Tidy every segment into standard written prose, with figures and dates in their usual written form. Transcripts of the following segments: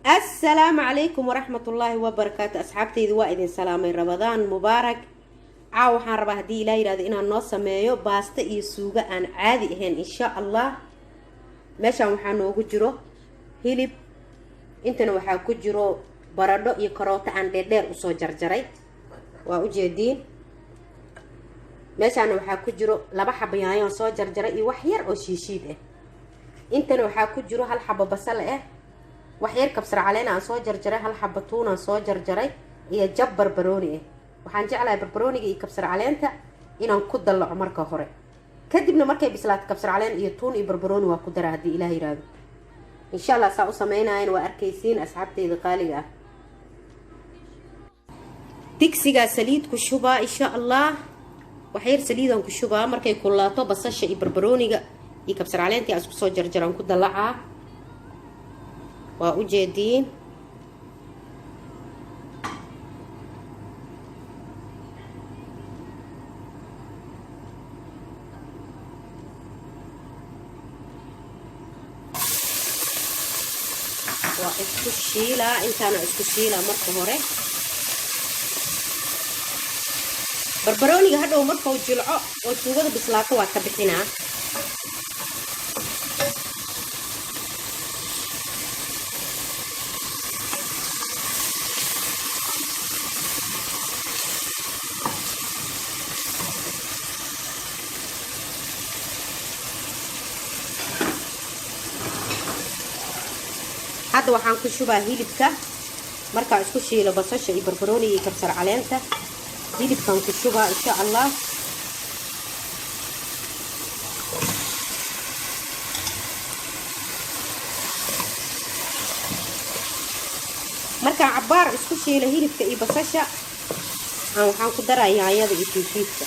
Asalaamu calaykum waraxmatullaahi wabarakaatu. Asxaabtayda, waa idin salaamay. Ramadaan mubaarak. Caaw waxaan rabaa, haddii Ilaa yihahdo, inaan noo sameeyo baasto iyo suugo aan caadi ahayn, insha Allah. Meeshaan waxaa noogu jiro hilib, intana waxaa ku jiro baradho iyo karooto aan dheerdheer usoo jarjaray, waa ujeediin. Meeshaana waxaa ku jiro laba xabo yaanyoon soo jarjaray iyo wax yar oo shiishiid ah. Intana waxaa ku jiro hal xabo basal ah, wax yar kabsar caleen aan soo jarjaray, hal xabo tuun aan soo jarjaray iyo jab barbarooni ah. Waxaan jeclahay barbarooniga iyo kabsar caleenta inaan ku dallaco marka hore, kadibna markay bislaato kabsar caleen iyo tuun iyo barbarooni waa ku dara, haddii Ilaah yiraahdo, insha Allah. Saa u sameynayan waa arkaysiin, asxaabteyda qaaliga ah. Digsigaa saliid ku shubaa, insha Allah. Waxyar saliidaan ku shubaa. Markay kulaato, basasha iyo barbarooniga iyo kabsar caleentii aan isku soo jarjaraan ku dallacaa, waa ujeediin. Waa isku shiilaa, intaana isku shiilaa marka hore. Barbarooniga hadhow markau jilco oo suugada bislaato waa ka bixinaa. Hadda waxaan ku shubaa hilibka. Markaa isku shiilo basasha iyo barbarooniga iyo kabsar caleenta, hilibkaan ku shubaa, insha Allah. Markaan cabbaar isku shiilo hilibka iyo basasha, aan waxaan ku daraa yaanyada iyo shiishiidka.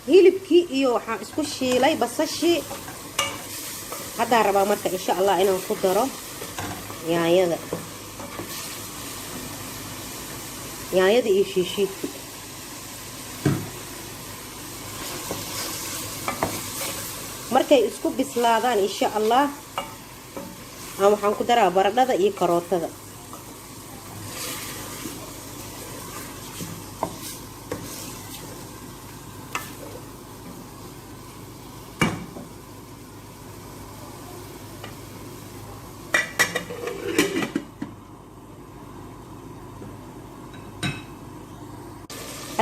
Hilibkii iyo waxaan isku shiilay basashii. Haddaan rabaa marka, insha Allah, inaan ku daro yaanyada iyo shiishiidkii. Markay isku bislaadaan, insha Allah, aan waxaan ku daraa baradhada iyo karootada.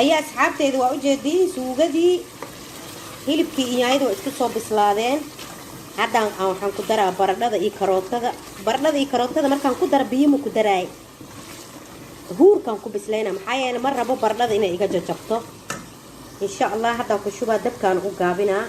Ayaa asxaabteeda, waa ujeediin, suugadii hilibkii iyo yaanyada waa isku soo bislaadeen. Haddaan waxaan ku daraa baradhada iyo karootada. Baradhada iyo karootada markaan ku dara, biyo ma ku daraay, huurkaan ku bisleyna. Maxaa yeele, ma rabo baradhada inay iga jajabto, insha Allah. Haddaan ku shubaa, dabkaan u gaabinaa.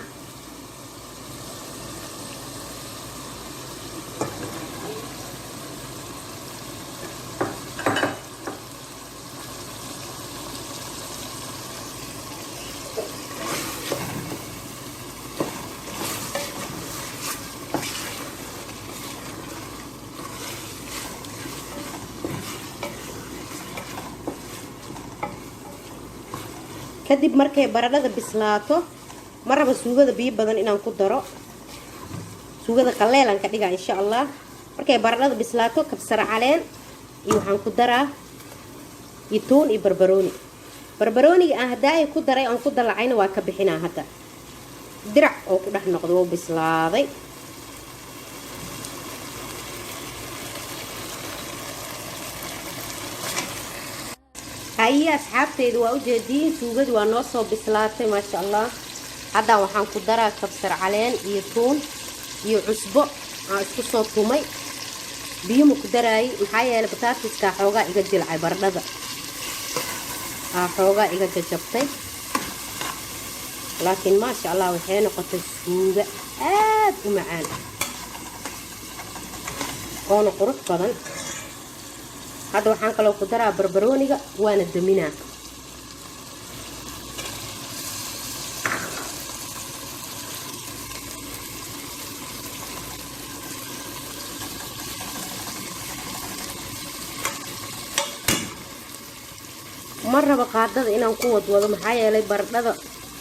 Kadib markay baradhada bislaato, ma rabo suugada biyo badan inaan ku daro, suugada qaleelaan ka dhigaa, insha Allah. Markay baradhada bislaato, kabsar caleen iyo waxaan ku daraa iyo tuun iyo barbarooni. Barbarooniga aan hadaahay ku daray oon ku dalacayna waa ka bixinaa. Hadda dirac oo ku dhex noqdo wou bislaaday. Haye asxaabteyda, waa ujeediin, suugadi waa noo soo bislaatay, maasha Allah. Hadda waxaan ku daraa kabsar caleen iyo tuun iyo cusbo aan isku soo tumay. Biyo ma ku daraayay, maxaa yeelay bataatiska xoogaa iga jilcay, baradhada aa xoogaa iga jajabtay, laakiin maasha Allah, waxay noqotay suuga aad u macaan oona qurux badan. Hadda waxaan kaloo ku daraa barbarooniga, waana daminaa. Ma rabo qaadada inaan ku wadwado, maxaa yeelay baradhada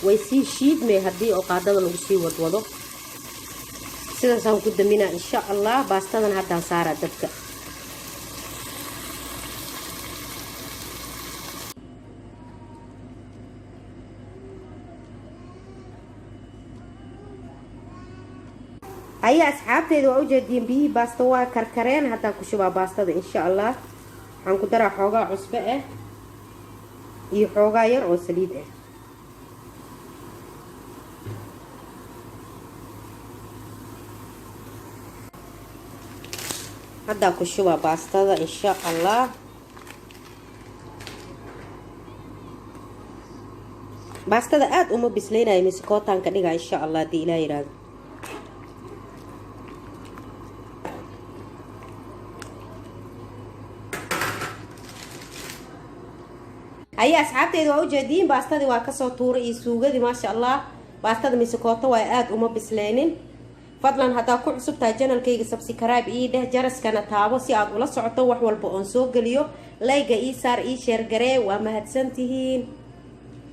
way sii shiidmay haddii oo qaadada lagu sii wadwado. Sidaasaan ku daminaa, insha Allah. Baastadan haddaan saaraa dabka. Haya asxaabteyda, waa ujeediin, biyihii baasta waa karkareen. Haddaan ku shubaa baastada, insha Allah. Waxaan ku daraa xoogaa cusbo ah iyo xoogaa yar oo saliid ah. Haddaan ku shubaa baastada, insha Allah. Baastada aada uma bisleynayo, mise kootaanka dhigaa, insha Allah, haddii Ilaah yidhaahdo. Haya asxaabteyda, waa ujeediin, baastadii waa kasoo tuuray iyo suugadii, maasha Allah. Baastada misekooto waa, aada uma bisleynin. Fadlan, haddaa ku cusub tahay channelkayga, subscribe ii dheh, jaraskana taabo si aad ula socoto wax walba oon soo geliyo. Like-ga ii saar, ii share garee. Waa mahadsantihiin.